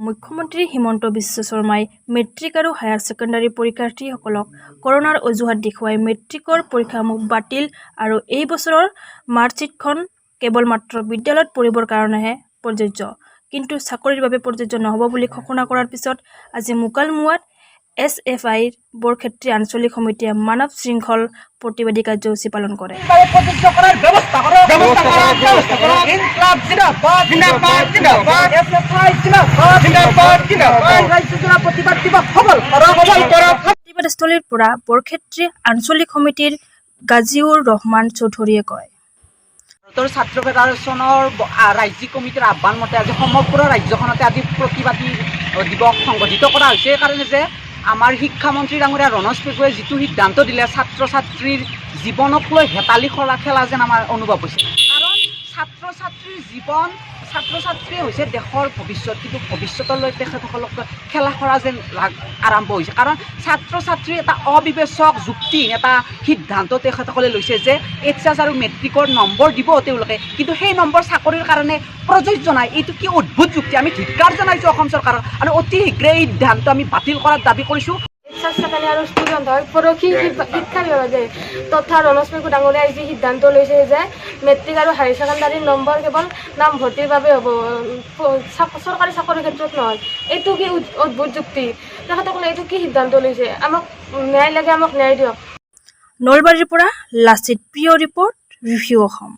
মুখ্যমন্ত্ৰী হিমন্ত বিশ্ব শৰ্মাই মেট্ৰিক আৰু হায়াৰ ছেকেণ্ডাৰী পৰীক্ষাৰ্থীসকলক কৰোণাৰ অজুহাত দেখুৱাই মেট্ৰিকৰ পৰীক্ষাসমূহ বাতিল আৰু এই বছৰৰ মাৰ্কশ্বিটখন কেৱল মাত্ৰ বিদ্যালয়ত পঢ়িবৰ কাৰণেহে প্ৰযোজ্য, কিন্তু চাকৰিৰ বাবে প্ৰযোজ্য নহ'ব বুলি ঘোষণা কৰাৰ পিছত আজি মুকালমুৱাত এছ এফ আইৰ বৰক্ষেত্ৰী আঞ্চলিক সমিতিয়ে মানৱ শৃংখল প্ৰতিবাদী কাৰ্যসূচী পালন কৰে। বাবে প্ৰযোজ্য কৰাৰ ব্যৱস্থা কৰক, ব্যৱস্থা কৰক, ব্যৱস্থা কৰক। ইনকলাব জিন্দাবাদ, জিন্দাবাদ, জিন্দাবাদ। এছএফআই জিন্দাবাদ, জিন্দাবাদ, জিন্দাবাদ। ৰাজ্যজোৰা প্ৰতিবাদ দিৱস সফল কৰক, সফল কৰক। প্ৰতিবাদস্থলীৰ পৰা বৰক্ষেত্ৰী আঞ্চলিক সমিতিৰ গাজীউৰ ৰহমান চৌধুৰীয়ে কয়, ভাৰতৰ ছাত্ৰ ফেডাৰেশ্যনৰ ৰাজ্যিক কমিটিৰ আহ্বান মতে আজি সমগ্ৰ ৰাজ্যখনতে আজি প্ৰতিবাদী দিৱস সংগঠিত কৰা হৈছে। সেইকাৰণে যে আমাৰ শিক্ষামন্ত্ৰী ডাঙৰীয়া ৰণোজ পেগুৱে যিটো সিদ্ধান্ত দিলে, ছাত্ৰ ছাত্ৰীৰ জীৱনক লৈ হেতালি খেলা যেন আমাৰ অনুভৱ হৈছে। কাৰণ ছাত্ৰ ছাত্ৰীৰ জীৱন, ছাত্ৰ ছাত্ৰীয়ে হৈছে দেশৰ ভৱিষ্যত, কিন্তু ভৱিষ্যতলৈ তেখেতসকলক খেলা কৰা যেন আৰম্ভ হৈছে। কাৰণ ছাত্ৰ ছাত্ৰীৰ এটা অবিবেচক, যুক্তিহীন এটা সিদ্ধান্ত তেখেতসকলে লৈছে যে এইচ এছ আৰু মেট্ৰিকৰ নম্বৰ দিব তেওঁলোকে, কিন্তু সেই নম্বৰ চাকৰিৰ কাৰণে প্ৰযোজ্য নাই। এইটো কি অদ্ভুত যুক্তি! আমি ধিক্কাৰ জনাইছোঁ অসম চৰকাৰক আৰু অতি শীঘ্ৰে এই সিদ্ধান্ত আমি বাতিল কৰাৰ দাবী কৰিছোঁ। এইচ এছ ছেকেণ্ড ইয়াৰৰ ষ্টুডেণ্ট হয়, পৰহি শিক্ষা বিভাগে তথা ৰণোজ পেগু ডাঙৰীয়াই যি সিদ্ধান্ত লৈছে যে মেট্ৰিক আৰু হায়াৰ ছেকেণ্ডাৰীৰ নম্বৰ কেৱল নামভৰ্তিৰ বাবে হ'ব, চৰকাৰী চাকৰিৰ ক্ষেত্ৰত নহয়, এইটো কি অদ্ভুত যুক্তি! তেখেতসকলে এইটো কি সিদ্ধান্ত লৈছে? আমাক ন্যায় লাগে, আমাক ন্যায় দিয়ক। নলবাৰীৰ পৰা লাচিত প্ৰিয় ৰিপৰ্ট, ৰিভিউ অসম।